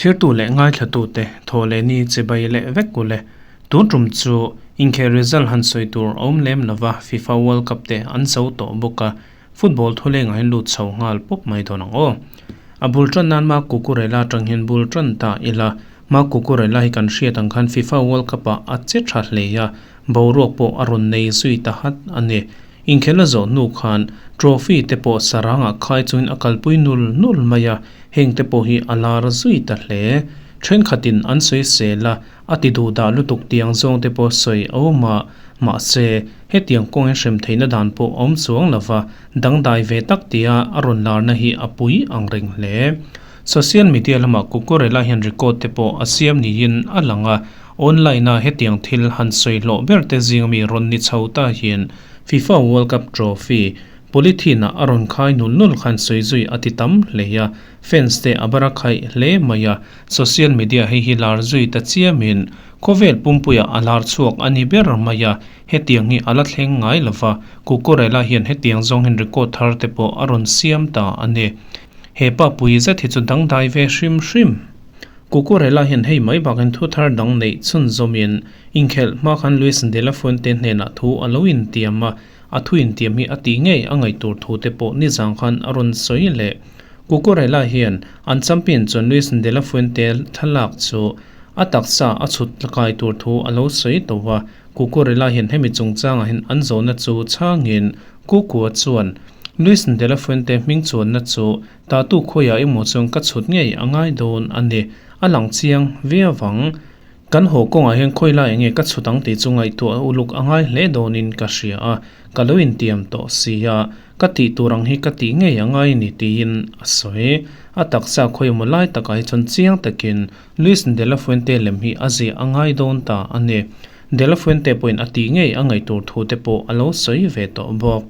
Thlirtu leh ngaithlatute thawhlehni chibai leh vek ule. Tun tum chu inkhel result han sawi tur a awm lem lova, FIFA World Cup te an zo tawh bawk a, football thuleng ah hian lut chho nghal pawp mai dawn ang aw. A bul tan nan Marc Cucurella atang hian bul tan ta ila, Marc Cucurella hi kan hriat ang khan FIFA World Cup ah a che tha hle a, Boruak pawh a rawn nei zui ta hat a ni. Inkhel a zawh hnu khan trophy te pawh sarangah khai chungin a kalpui nul nul mai a, heng te pawh hi a lar zui ta hle. Thenkhatin an sawi sel a, a ti duh dah lutuk tiang zawng te pawh sawi a awm a, mahse, hetiang kawngin hrem theihna dan pawh a awm chuang lo va, dangdai ve tak tia a rawn larna hi a pui ang reng hle. Social media lamah Cucurella hian record te pawh a siam niin a lang a, Online a hetiang thil han sawi hlawh ber te zing ami rawn ni chho ta hian FIFA World Cup trophy polythene ah a rawn khai nul nul khan sawi zui a ti tam hle a, fans te a bara khaih hle mai a, social media hei hi lar zui ta chiam in khawvel pumpuiah a lar chhuak a ni ber mai a, hetiang hi a la thleng ngai lova, Cucurella hian hetiang zawng hian record thar te pawh a rawn siam ta a ni. He pa pui zet hi chu dangdai ve hrim hrim. Cucurella hian hei mai bakin thu thar dang neih chhunzawmin inkhelh hma khan Luis de la Fuente hnenah thu a lo intiam a, a thu intiam hi a tih ngei a ngaih tur thu te pawh nizang khan a rawn sawi leh. Cucurella hian an champion chuan Luis de la Fuente thlalak chu a taksa a chhut kai tur thu a lo sawi tawh a, Cucurella hian hemi chungchangah hian an zawhna chu chhangin Cucua chuan Luis de la Fuente hming chuanna chu Tatu khawiah emaw chuan ka chhut ngei a ngai dawn a ni. A lang chiang viau vang. Kan haw kawngah hian khawi lai enge ka chhut ang tih chu ngaihtuah uluk a ngai hle dawnin ka hria a, ka lo intiam tawh si a, ka tih tur ang hi ka tih ngei a ngai ni tiin a sawi. A taksa khawi emaw lai takah hi chuan chiang takin Luis de la Fuente lem hi a ziah a ngai dawn ta a ni. De la Fuente pawhin a tih ngei a ngaih tur thu te pawh a lo sawi ve tawh bawk.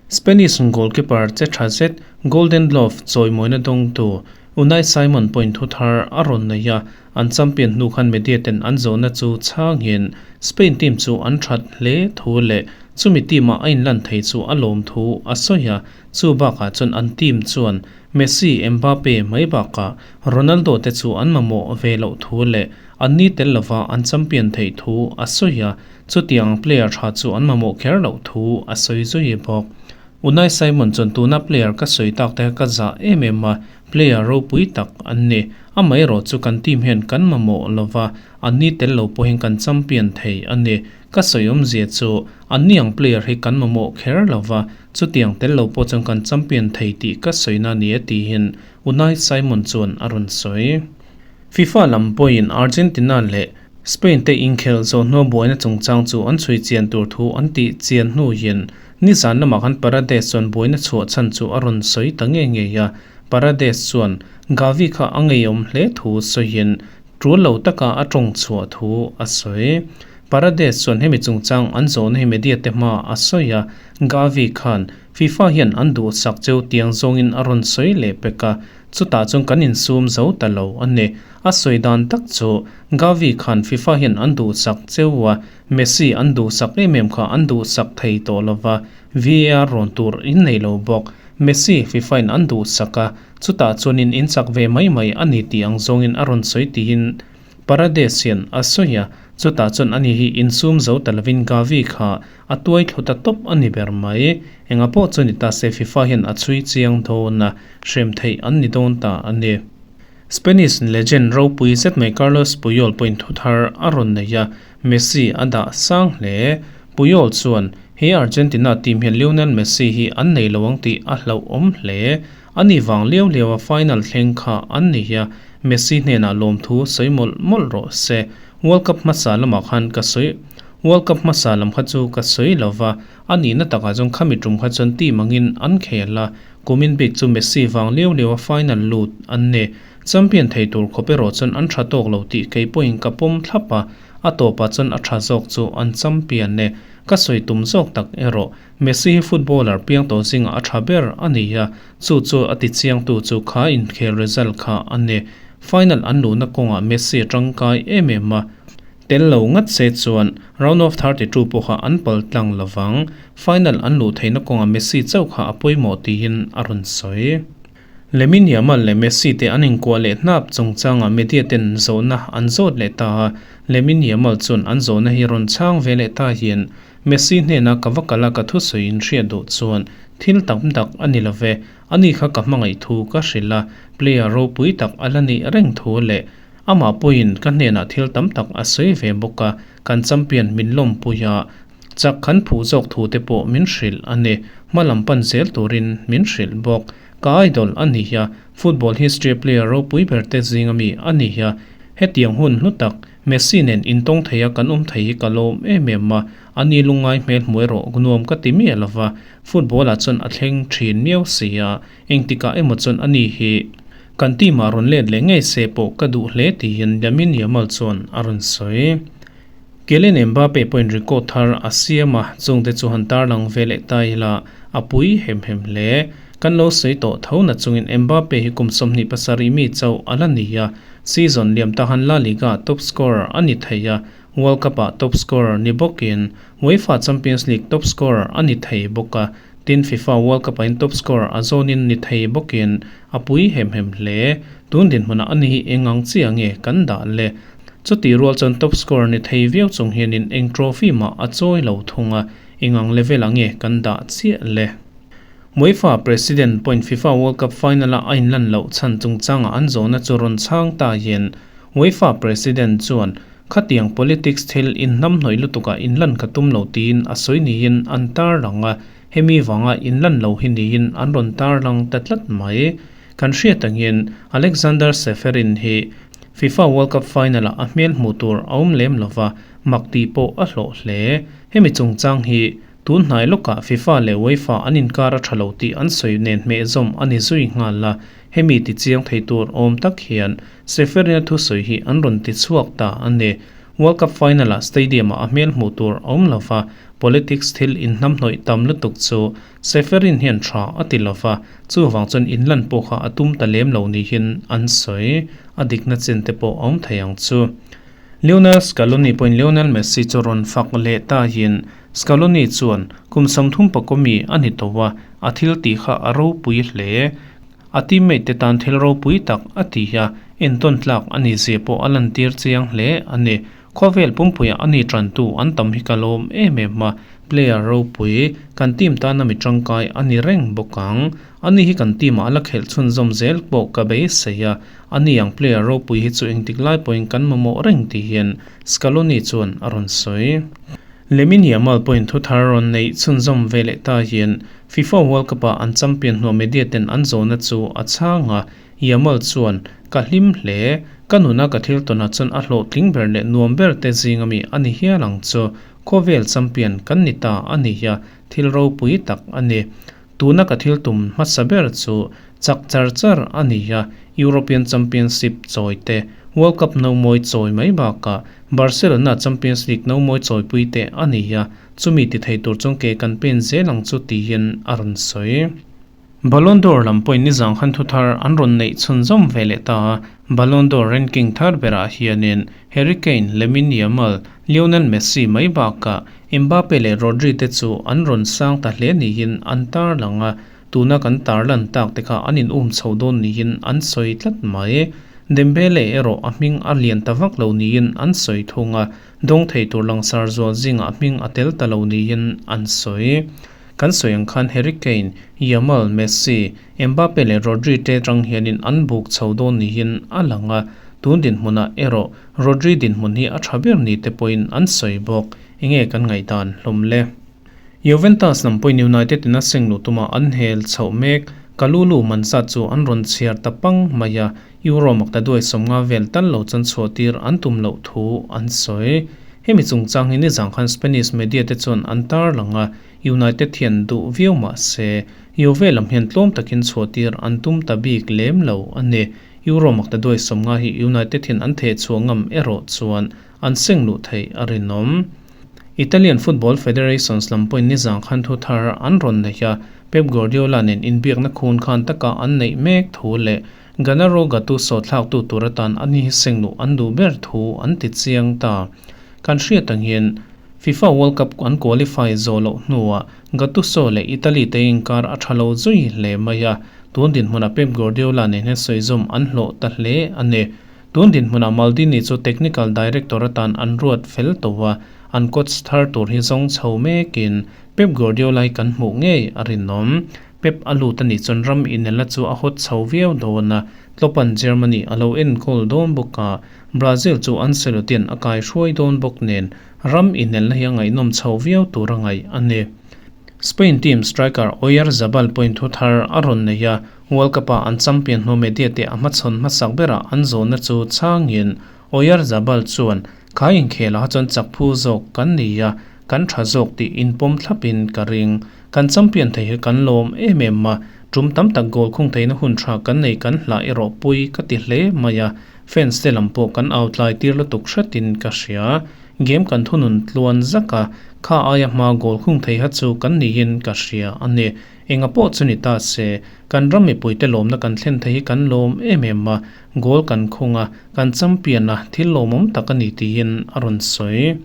Spanish goalkeeper che tha zet Golden Glove chawimawina dawngtu Unai Simon pawhin thu thar a rawn nei a, an champion hnu khan media ten an zawhna chu chhangin Spain team chu an that hle thu leh chumi team ah a inlan thei chu a lawm thu a sawi a, chu bakah chuan an team chuan Messi, Mbappe mai bakah Ronaldo te chu an mamawh ve loh thu leh anni tel lova an champion theih thu a sawi a. Chutiang player tha chu an mamawh kher loh thu a sawi zui bawk. Unai Simon chuan tuna player ka sawi tak te kha ka zah em em a, player ropui tak an ni. Amaherawh chu kan team hian kan mamawh lova, anni tel lo pawhin kan champion thei a ni. Ka sawi awmzia chu anni ang player hi kan mamawh kher lova, chutiang tel lo pawh chuan kan champion thei tih ka sawina a ni e tiin Unai Simon chuan a rawn sawi. FIFA lam pawhin Argentina leh Spain te inkhel zawh hnuah buaina chungchang chu an chhui chian tur thu an tih chian hnuin nizan lamah khan Paredes chuan buaina chhuah chhan chu a rawn sawi ta ngei ngei a. Paredes chuan Gavi kha a ngeiawm hle thu sawiin tul lo taka a tawng chhuah thu a sawi. Paredes chuan hemi chungchang an zawhna hi media te hma a sawi a, Gavi khan FIFA hian an duhsak cheu tiang zawngin a rawn sawi leh pek a, chutah chuan kan insum zo ta lo a ni. A sawi dan tak chu Gavi khan FIFA hian an duhsak cheu a, Messi an duhsak em em kha an duhsak thei tawh lo va, VAR rawn tur in nei lo bawk. Messi FIFA in an duhsak a, chutah chuan in inchak ve mai mai a ni tih ang zawngin a rawn sawi tiin Paredes hian a sawi a, chutah chuan ani hi insum zo ta lovin Gavi kha a tuai thlu ta tawp a ni ber mai. Enga pawh chu ni ta se FIFA hian a chhui chiang dawn a, hrem theih an ni dawn ta a ni. Spanish legend ropui zet mai Carlos Puyol pawhin thu thar a rawn nei a, Messi a dah sang hle. Puyol chuan, He Argentina team hian Lionel Messi hi an nei lo ang tih a hlauhawm hle. Ani vang liau liau a final thleng kha an ni a, Messi hnenah lawmthu sawi mawlh mawlh rawh se. World Cup hmasa lamah khan ka sawi World Cup hmasa lam kha chu ka sawi lo va, a nihna takah chuan khami tum kha chuan team angin an khel a, Kumin bik chu Messi vang liau liau a final lut an ni. Champion thei tur khawp erawh chuan an tha tawk lo tih kei pawhin ka pawm thlap a, a tawpah chuan a tha zawk chu an champion e. Ka sawi tum zawk tak erawh Messi hi footballer piang tawh zingah a tha ber a ni a, chu chu a ti chiangtu chu kha inkhel result kha a ni. Final an luhna kawngah Messi a tangkai em em a. Tel lo ngat se chuan round of 32 pawha an pal tlang lovang. Final an luh theihna kawngah Messi chauh kha a pawimawh tiin a rawn sawi. Lamine Yamal leh Messi te an inkuah leh hnap chungchangah media ten zawhna an zawt leh ta a, Lamine Yamal chuan an zawhna hi rawn chhang ve leh ta hian Messi hnena ka va kal a ka thusawi in hriat duh chuan thil tam tak a ni lo ve, ani kha ka hmangaih thu ka hrilh a, player ropui tak a la nih reng thu leh amah pawhin ka hnenah thil tam tak a sawi ve bawk a, kan champion min lawmpui a, chak kan phuh zawk thu te pawh min hrilh a ni, hma lam pan zel turin min hrilh bawk. Ka idol a ni a, football history player ropui ber te zing ami a ni a, hetiang hun hlu tak Messi nen intawng thei a kan awm thei hi ka lawm em em a, a ni lungngai hmel hmu erawh nuam ka ti miah lo va, football ah chuan a thleng thin miau si a, engtikah emaw chuan a ni hi kan team ah rawn let leh ngei se pawh ka duh hle tiin Lamine Yamal chuan a rawn sawi. Kylian Mbappe pawhin record thar a siam a, chungte chu han tarlang ve leh ta ila a pui hem hem hle. Kan lo sawi tawh tho na chungin Mbappe hi kum 27 mi chauh a la ni a, season liam tahan La Liga top scorer a ni thei a, World Cup-ah top scorer ni bawkin UEFA Champions League top scorer a ni thei bawk a, tin FIFA World Cup-ah in top scorer a zawnin ni thei bawkin a pui hem hem hle. Tun dinhmunah a ni hi eng ang chiah nge kan dah le? Chutih rual chuan top scorer ni thei viau chung hianin eng trophy mah a chawi lo thung a, eng ang level-ah nge kan dah chiah le? UEFA President pawhin FIFA World Cup final-a a inlan loh chhan chungchangah an zawhna chu rawn chhang ta hian UEFA President chuan khatiang politics thil inhnamhnawih lutukah inlan ka tum lo tiin a sawi niin an tarlang a, hemi vanga inlan lo hi niin an rawn tarlang ta tlat mai. Kan hriat angin Alexander Ceferin hi FIFA World Cup final-ah a hmel hmuh tur a awm lem lova, mak tih pawh a hlawh hle. Hemi chungchang hi tun hnai lawkah FIFA leh UEFA an inkar a tha lo tih an sawi nen hmehzawm a ni zui nghal a, hemi ti chiang thei tur awm tak hian Ceferin-a thusawi hi an rawn ti chhuak ta a ni. World Cup final-ah stadium-ah a hmel hmuh tur a awm lova, politics thil inhnamhnawih tam lutuk chu Ceferin hian tha a ti lova, chuvang chuan inlan pawh kha a tum ta lem lo niin an sawi. A dikna chen te pawh a awm thei ang chu. Lionel Scaloni pawhin Lionel Messi chu rawn fak leh tahin Scaloni chuan kum 30 pakua mi a ni tawh a, a thil tih kha a ropui hle. A teammate te tan thil ropui tak a ti a, entawn tlak a ni zia pawh a lantir chiang hle a ni. Khawvel pumpuiah a ni tantu an tam hi ka lawm em em a, player ropui kan team tana mi tangkai a ni reng bawk ang. Ani hi kan team ah a la khelh chhunzawm zel pawh ka beisei a, ani ang player ropui hi chu engtik lai pawhin kan mamawh reng tih hian Scaloni chuan a rawn sawi. Lamine Yamal pawhin thu thar rawn neih chhunzawm ve leh ta hian FIFA World Cup ah an champion hnuah media ten an zawhna chu a chhang a, Yamal chuan, Ka hlim hle, ka nuna ka thil tawnah chuan a hlawhtling ber leh nuam ber te zing ami a ni hial ang chu. Khawvel champion kan ni ta a ni a, thil ropui tak a ni. Tuna ka thil tum hmasa ber chu chak char char a ni a, European Championship chawi te, World Cup nomawi chawi mai bakah Barcelona Champions League nomawi chawipui te a ni a, chumi ti thei tur chuan ke kan pen zel ang chu tiin a rawn sawi. Ballon d'Or lam pawhin nizang khan thu thar an rawn neih chhunzawm ve leh ta a, Ballon d'Or ranking thar berah hianin Harry Kane, Lamine Yamal, Lionel Messi mai bakah Mbappe leh Rodri te chu an rawn sang ta hle niin an tarlang a, tuna kan tarlan tak te kha an in um chho dawn niin an sawi tlat mai. Dembele erawh a hming a lian ta vak lo niin an sawi thung a, dawng thei tur langsar zual zingah a hming a tel ta lo niin an sawi. Kan sawi ang khan Harry Kane, Yamal, Messi, Mbappe leh Rodri te atang hianin an buk chho dawn niin a lang a, tun dinhmunah erawh Rodri dinhmun hi a tha ber ni te pawhin an sawi bawk. Enge kan ngaihdan hlawm le? Juventus lam pawhin United in a seng luh tuma an hel chhoh mek, Kalulu man zat chu an rawn chhiar ta pang mai a, Euro makta duai 50 vel tal lo chuan chhuahtir an tum loh thu an sawi. Hemi chungchang hi nizang khan Spanish media te chuan an tarlang a, United hian duh viau mah se, Juve lam hian tlawm takin chhuahtir an tum ta bik lem lo a ni. Euro makta duai 50 hi United hian an theh chhuah ngam erawh chuan an seng luh theih a rinawm. Italian Football Federations lam pawhin nizang khan thu thar an rawn nei a, Pep Guardiola nen inbiakna khun khan taka an neih mek thu leh Gennaro Gattuso thlaktu tur atan a ni hi seng luh an duh ber thu an ti chiang ta. Kan hriat ang hian FIFA World Cup an qualify zawh loh hnuah Gattuso leh Italy te inkar a tha lo zui hle mai a. Tun dinhmunah Pep Guardiola nen hian sawizawm an hlawh ta hle a ni. Tun dinhmunah Maldini chu technical director atan an ruat fel tawh a, an coach thar tur hi zawng chho mekin Pep Guardiola hi kan hmuh ngei a rinawm. Pep a lut a nih chuan ram inelna chu a hawt chho viau dawn a, Klopp-a'n Germany a lo enkawl dawn bawk a, Brazil chu Ancelotti-a'n a kaihruai dawn bawk nen ram inelna hi a ngaihnawm chho viau tur a ngaih a ni. Spain team striker Oyarzabal pawhin thu thar a rawn nei a, World Cup-a an champion hnu media te a hmachhawn hmasak berah an zawhna chu chhangin Oyarzabal chuan, Kha inkhelah chuan chak phu zawk kan ni a, kan tha zawk tih inpawm thlapin ka ring. Kan champion thei hi kan lawm em em a, tum tam tak goal khung theihna hun tha kan nei kan hlah erawh pui ka ti hle mai a, fans te lam pawh kan au tlai tir lutuk hretin ka hria. Game kan thunun tluan zak a, kha aia hma goal khung thei ha chu kan niin ka hria a ni. Enga pawh chu ni ta se, kan ram mipuite lawmna kan thlen thei hi kan lawm em em a, goal kan khung a, kan champion a, thil lawmawm tak a ni tiin a rawn sawi.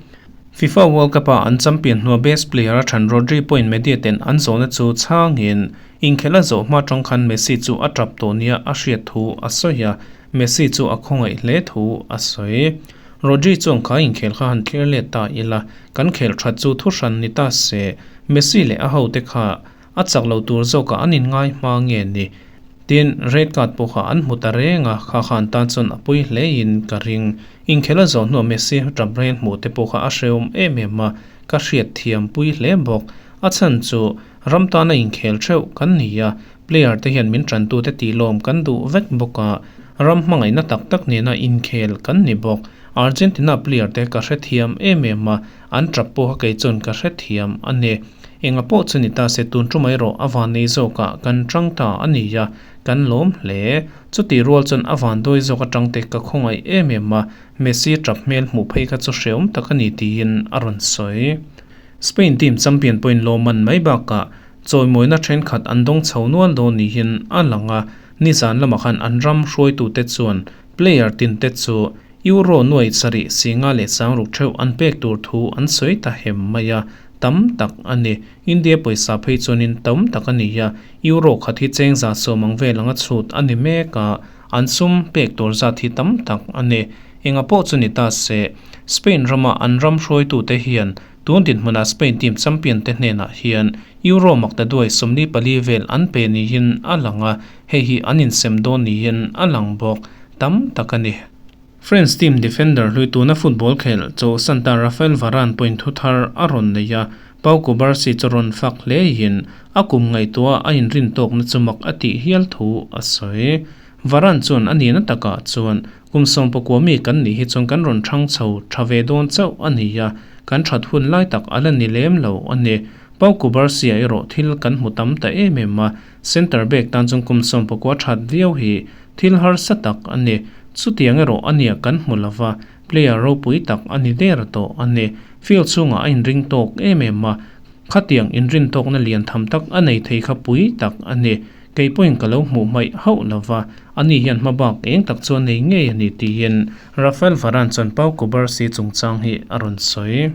FIFA World Cup-a an champion hnua best player a chhan Rodri pawhin media ten an zawhna chu chhangin inkhelh a zawh hma tang khan Messi chu a tap tawh nia a hriat thu a sawi a, Messi chu a khawngaih hle thu a sawi. Rodri chuan kha inkhel kha han thlir let ta ila, kan khelh that chu thu hran ni ta se, Messi leh a hote kha A chak lo tur zawkah an inngai hma nge ni? Tin, red card pawh kha an hmu ta reng a, kha khan tan chuan a pui hlein ka ring. Inkhel a zawh hnuah Messi tap reng hmuh te pawh kha a hrehawm em em a, ka hriat thiam pui hle bawk. A chhan chu ram tana inkhel theuh kan ni a, player te hian min tantute tih lawm kan duh vek bawk a, ram hmangaihna tak tak nena inkhel kan ni bawk. Argentina player te ka hrethiam em em a, an tap pawh kha kei chuan ka hrethiam a ni. Enga pawh chu ni ta se tun ṭu mai rawh a van nei zawkah kan ṭang ta a ni a, kan lawm hle. Chutih rual chuan a van dawi zawk aṭang te ka khawngaih em em a, Messi ṭap hmel hmuh phei kha chu hreawm tak a ni tiin a rawn sawi. Spain team champion pawhin lawmman mai bakah chawimawina ṭhenkhat an dawng chho nual dawn niin a lang a, nizan lamah khan an ram hruaitute chuan player tinte chu Euro nuai sarih singa leh sangruk theuh an pek tur thu an sawi ta hem mai a, tam tak a ni. India pawisa phei chuanin tam tak a ni a, Euro khat hi cheng za sawm ang vel anga chhut a ni mek a, an sum pek tur zat hi tam tak a ni. Enga pawh chu ni ta se, Spain rama an ram hruaitute hian tun dinhmunah Spain team champion te hnenah hian Euro maktaduai 44 vel an pe niin a lang a, hei hi an insem dawn niin a lang bawk. Tam tak a ni. France team defender hlui tuna football khel cho Santa Raphael Varane pawhin thu thar a rawn nei a, Pau Cubarsi chu rawn fak hlein a kum ngaihtuah a inrin tawkna chu mak a tih hial thu a sawi. Varane chuan a nihna takah chuan kum 19 mi kan nih hi chuan kan rawn thang chho tha ve dawn chauh a ni a, kan that hun lai tak a la ni lem lo a ni. Pau Cubarsi-a erawh thil kan hmu tam ta em em a, centre back tan chuan kum 19 that viau hi Thil harsa tak a ni. Chutiang erawh a nia kan hmu lova, player ropui tak a ni der tawh a ni. Field chhungah a inring tawk em em a, khatiang inrin tawkna lian tham tak a nei thei kha pui tak a ni. Kei pawhin ka lo hmuh hmaih hauh lova, ani hian hma bak eng tak chu a nei ngei a ni tiin Raphael Varane chuan Pau Cubarsi chungchang hi a rawn sawi.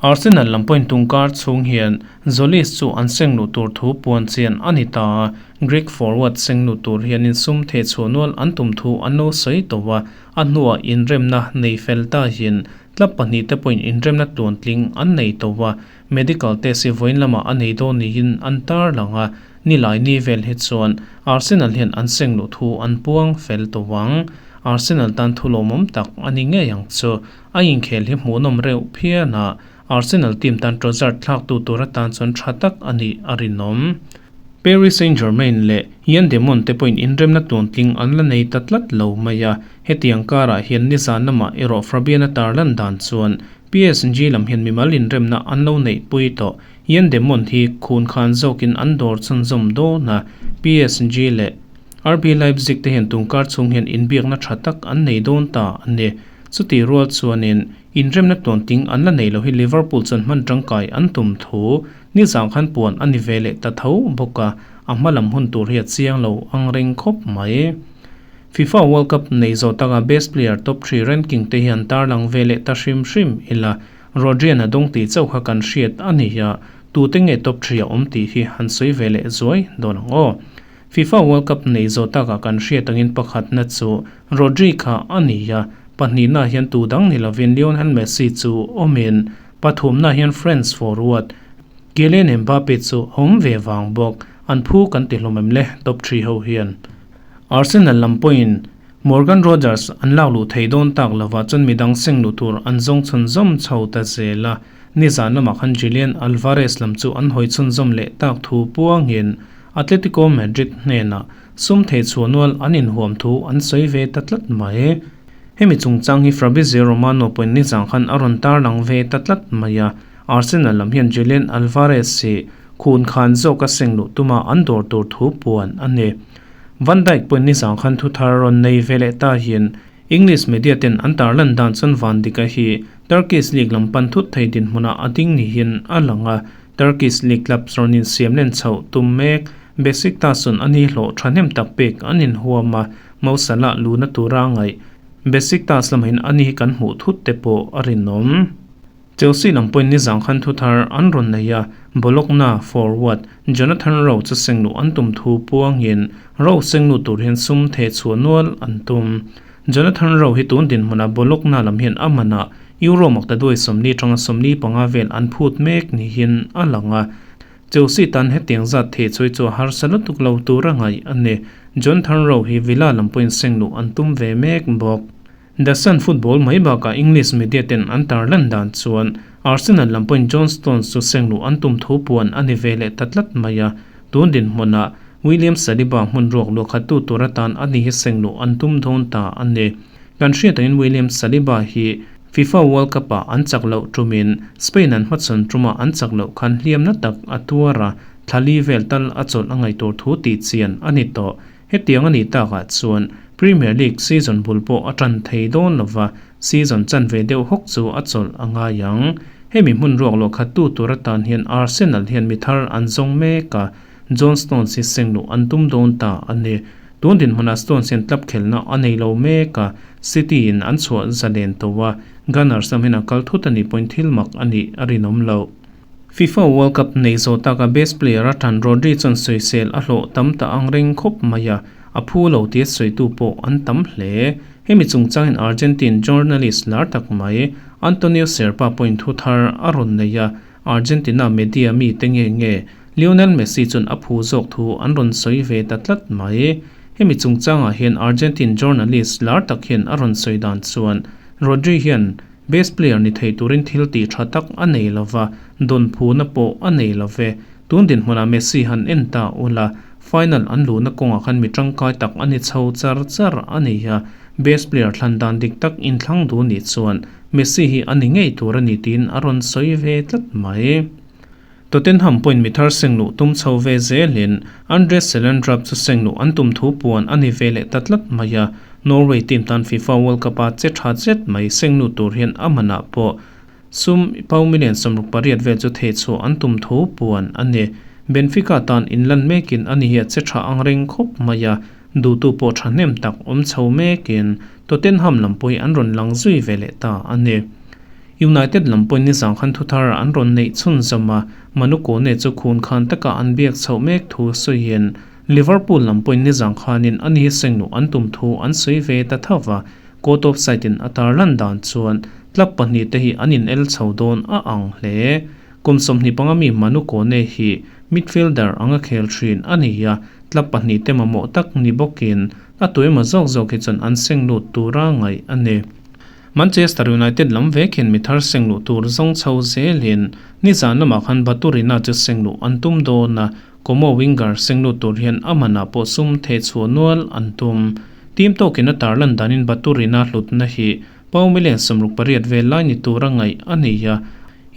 Arsenal lam pawhin tungkar chhung hian Tzolis chu an seng luh tur thu puan chian a ni ta a, Greek forward seng luh tur hian insum theh chhuah nual an tum thu an lo sawi tawh a, a hnuah inremna nei fel ta hian club pahnih te pawhin inremna tluantling an nei tawh a, medical test hi vawiin lamah a nei dawn niin an tarlang a, nilai ni vel hi chuan Arsenal hian an seng luh thu an puang fel tawh ang. Arsenal tan thu lawmawm tak a ni ngei ang chu. A inkhel hi hmuhnawm reuh phian a, Arsenal team tan Trossard thlaktu tur atan chuan tha tak a nih a rinawm. Paris Saint-Germain leh Yann Demon te pawhin inremna tluantling an la nei ta tlat lo mai a, hetiang karah hian nizan lamah erawh Fabian-a tarlan dan chuan PSG lam hian mimal inremna an lo neihpui tawh. Yann Demon hi khun khan zawkin an dawr chhunzawm dawn a, PSG leh RB Leipzig te hian tungkar chhung hian inbiakna tha tak an nei dawn ta a ni. Chutih rual chuanin inremna tluanting an la nei lo hi Liverpool chuan hman tangkai an tum thu nizang khan puan a ni ve leh ta tho bawk a, a hma lam hun tur hi a chiang lo ang reng khawp mai. FIFA World Cup nei zawh taka best player top three ranking te hian tarlang ve leh ta hrim hrim ila, Rodri-a'n a dawng tih chauh kha kan hriat a ni a, tute nge top three a awm tih hi han sawi ve leh zuai dawn ang aw. FIFA World Cup nei zawh takah kan hriat angin pakhatna chu Rodri kha a ni a, pahnihnaah hian tu dang ni lovin Lionel Messi chu awmin pathumnaah hian France forward Kylian Mbappe chu a awm ve vang bawk. An phu kan ti hlawm em le top thri ho hian. Arsenal lam pawhin Morgan Rogers an lak luh thei dawn tak lovah chuan midang seng luh tur an zawng chhunzawm chho ta zel a, nizan lamah khan Julian Alvarez lam chu an hawi chhunzawm leh tak thu puangin Atletico Madrid hnenah sum thei chhuah nual an inhuam thu an sawi ve ta tlat mai. Hemi chungchang hi Fabrizio Romano pawhin nizan khan a rawn tarlang ve ta tlat mai a, Arsenal lam hian Julian Alvarez hi khun khan zawka seng luh tuma an dawr tur thu puan a ni. Van Dijk pawhin nizan khan thu thar rawn nei ve leh ta hian English media ten an tarlan dan chuan Van Dijk-a hi Turkish League lam pan thut thei dinhmunah a ding niin a lang a, Turkish League clubs rawn insiam len chhoh tum mek. Besiktas chuan a ni hlawh thahnem tak pek an inhuam a, Mo Salah luna tura ngaih Besiktas lamahin a ni kan hmuh thut te pawh a rinawm. Chelsea lam pawhin nizang khan thu thar an rawn nei a, Bologna forward Jonathan Rowe chu sengluh an tum thu puangin Rowe sengluh tur hian sum theh chhuah nual an tum. Jonathan Rowe hi tun dinhmunah Bologna lam hian a manah Euro makta duai 40 atanga 45 vel an phut mek niin a lang a, Chelsea tan hetiang zat theh chhuai chu a harsa lutuk lo tur a ngaih a ni. Jonathan Rowe hi Villa lam pawhin sengluh an tum ve mek bawk. The Sun football mai bakah English media ten an tarlan dan chuan Arsenal lam pawhin John Stones chu sengluh an tum thu puan a ni ve leh ta tlat mai a, tun dinhmunah William Saliba hmun ruak luahkhattu tur atan a ni hi sengluh an tum dawn ta a ni. Kan hriat angin William Saliba hi FIFA World Cup ah an chak loh tumin Spain an hmachhawn tumah an chak loh khan hliamna tak a tuar a, thla li vel tal a chawlh a ngaih tur thu tih chian a ni tawh. Hetiang a nih takah chuan Premier League season bul pawh a tan thei dawn lova, season chanve deuh hawk chu a chawlh a ngai ang. Hemi hmun ruak luah khat tu tur atan hian Arsenal hian mi thar an zawng mek a, John Stones hi sengluh an tum dawn ta a ni. Tun dinhmunah Stones hian club khelhna a nei lo mek a, City in an chhuah zalen tawh a, Gunners lam hian a kal thut a nih pawhin thil mak a nih a rinawm loh. FIFA World Cup nei zawh taka best player a tan Rodri chuan sawisel a hlawh tam ta ang reng khawp mai a, a phu lo tia sawitu pawh an tam hle. Hemi chungchangin Argentine journalist lar tak mai Antonio Serpa pawhin thu thar a rawn nei a, Argentina media mite nge nge Lionel Messi chuan a phu zawk thu an rawn sawi ve ta tlat mai. Hemi chungchangah hian Argentine journalist lar tak hian a rawn sawi dan chuan Rodri hian Best player ni thei turin thil tih tha tak a nei lova, dawn phuna pawh a nei lo ve. Tun dinhmunah Messi han en ta ula, final an luhna kawngah khan mi tangkai tak a ni chho char char a ni a, best player thlan dan dik tak inthlang duh nih chuan Messi hi a ni ngei tur a ni tiin a rawn sawi ve tlat mai. Tottenham pawhin mi thar sengluh tum chho ve zelin Andreas Schjelderup chu sengluh an tum thu puan a ni ve leh ta tlat mai a, Norway team tan FIFA World Cup-a che tha zet mai sengluh tur hian a manah pawh sum pau million 68 vel chu thehchhuah an tum thu puan a ni. Benfica tan inlan mekin a ni hi a che tha ang reng khawp mai a, duhtu pawh thahnem tak awm chho mekin Tottenham lam pawh hi an rawn lang zui ve leh ta a ni. United lam pawhin nizang khan thuthar an rawn neih chhunzawm a, Manu Kone chu khun khan taka an biak chhoh mek thu sawiin Liverpool lam pawhin nizang khanin a ni sengluh an tum thu an sawi ve ta tho va, court of side in a tarlan dan chuan club pahnihte hi an in el chho dawn a ang hle. Kum 25 mi Manu Kone hi midfielder anga khel thin a ni a, club pahnihte mamawh tak ni bawkin a tuemaw zawk zawk hi chuan an senglut tura ngaih a ni. Manchester United lam vek hian mi thar sengluh tur zawng chho zelin nizan lamah khan Baturina chu sengluh an tum dawn a, Como winger sengluh tur hian a manah pawh sum thehchhuah nual an tum. Team tawkin a tarlan danin Baturina hlutna hi pau million 68 vel lai ni tura ngaih a ni a,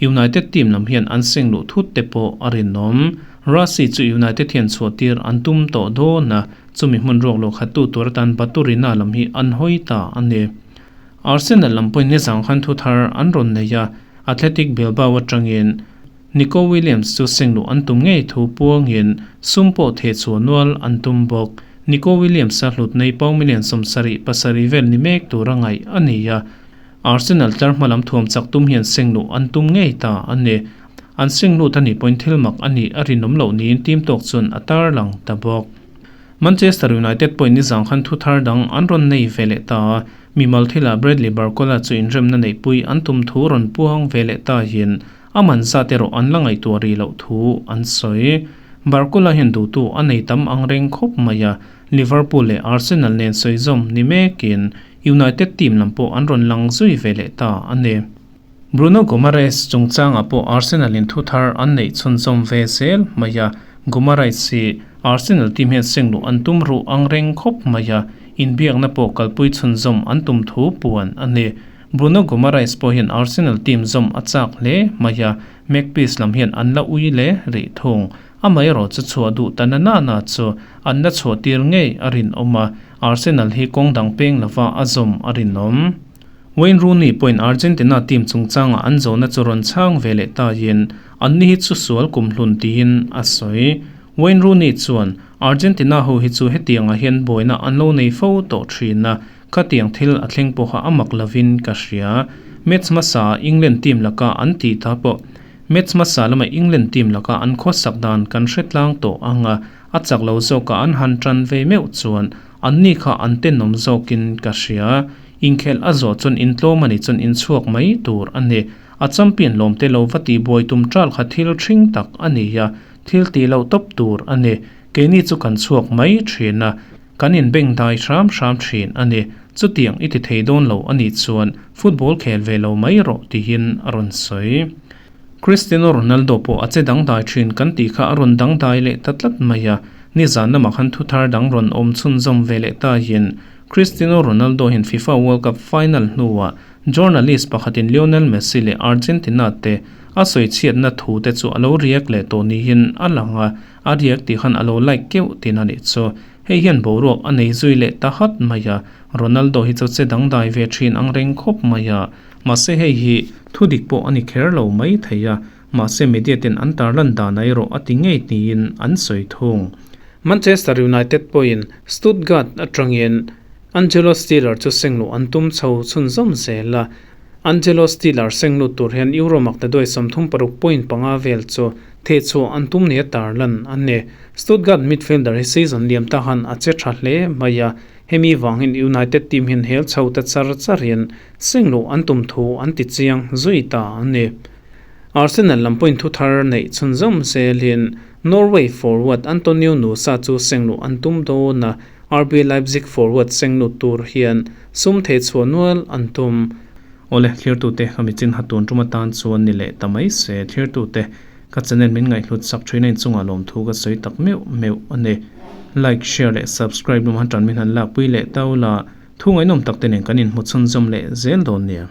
United team lam hian an sengluh thut te pawh a rinawm. Rossi chu United hian chhuah tir an tum tawh dawn a, chumi hmun ruak luah khattu tur atan Baturina lam hi an hawi ta a ni. Arsenal lam pawhin nizang khan thu thar an rawn nei a, Athletic Bilbao atangin Nico Williams chu sengluh an tum ngei thu puangin sum pawh thehchhuah nual an tum bawk. Nico Williams-a hlut nei pau million 77 vel ni mek tura ngaih a ni a, Arsenal tlar hma lam thuam chak tum hian sengluh an tum ngei ta a ni. An senglut a nih pawhin thil mak a nih a rinawm loh niin team tawk chuan a tarlang ta bawk. Manchester United pawhin nizan khan thu thar dang an rawn nei ve leh ta a, mimal thilah Bradley Barcola chu inremna neihpui an tum thu rawn puang ve leh ta hian a man zat erawh an la ngaihtuah rih loh thu an sawi. Barcola hian duhtu a nei tam ang reng khawp mai a, Liverpool leh Arsenal nen sawi zawm ni mekin United team lam pawh an rawn lang zui ve leh ta a ni. Bruno Guimaraes chungchangah pawh Arsenal in thuthar an neih chhunzawm ve zel mai a, Guimaraes hi Arsenal team hian sengluh an tum ruh ang reng khawp mai a, inbiakna pawh kalpui chhunzawm an tum thu puan a ni. Bruno Guimaraes pawh hian Arsenal team zawm a chak hle mai a, Magpies lam hian an la ui le rih thung. Amaherawh chu chhuah duh ta na na na chu an la chhuah tir ngei a rinawm a, Arsenal hi kawng dang peng lova a zawm a rinawm. Wayne Rooney pawhin Argentina team chungchangah an zawhna chu rawn chhang ve leh tahin anni hi chu sual kum hlun tiin a sawi. Wayne Rooney chuan, Argentina ho hi chu hetiangah hian buaina an lo nei fo tawh thin a, khatiang thil a thleng pawha a mak lovin ka hria. Match hmasa England team laka an tih ta pawh Match hmasa lama England team laka an khawsak dan kan hre tlang tawh ang a, a chak lo zawka an han tan ve meuh chuan anni kha an tenawm zawkin ka hria. Inkhelh a zawh chuan intlawm a nih chuan inchhuak mai tur a ni. A champion lawm te lo va tihbuai tum ṭal kha thil ṭhing tak a ni a, thil tih loh tawp tur a ni. Keini chu kan chhuak mai ṭhin a, kan inbengdai hram hram ṭhin a ni. Chutiang i ti thei dawn lo a nih chuan football khel ve lo mai rawh tihin a rawn sawi. Cristiano Ronaldo pawh a che dangdai ṭhin kan tih kha a rawn dangdai leh ta tlat mai a, nizan lamah khan thuthar dang rawn awm chhunzawm ve leh ta hian Cristiano Ronaldo hian FIFA World Cup final hnuah journalist pakhatin Lionel Messi leh Argentina te a sawi chhiatna thu te chu a lo react leh tawh niin a lang a, a react tih khan a lo like keuh tin a nih chu. Hei hian boruak a nei zui leh ta hat mai a, Ronaldo hi chu che dangdai ve thin ang reng khawp mai a, mahse hei hi thu dik pawh a ni kher lo mai thei a, mahse media ten an tarlan dan erawh a ti ngei tiin an sawi thung. Manchester United pawhin Stuttgart atangin Angelo Stiller chu sengluh an tum chho chhunzawm zel a. Angelo Stiller senglut tur hian Euro maktaduai 36.5 vel chu thehchhuah an tum nia tarlan a ni. Stuttgart midfielder hi season liam ta han a che tha hle mai a, hemi vangin United team hian hel chho ta char charin sengluh an tum thu an ti chiang zui ta a ni. Arsenal lam pawhin thuthar neih chhunzawm zelin Norway forward Antonio Nusa chu sengluh an tum dawn a, RB Leipzig forward senglut tur hian sum thei chhuah nual an tum. Awle, thlirtute ka michin ha tun tum atan chuan ni leh ta mai se, thlirtute ka channel min ngaihhlut sak thin a inchungah lawmthu ka sawi tak meuh meuh a ni. Like, share leh subscribe lum han tan min han lakpui leh tau la, thu ngaihnawm tak te nen kan inhmu chhunzawm leh zel dawn nia.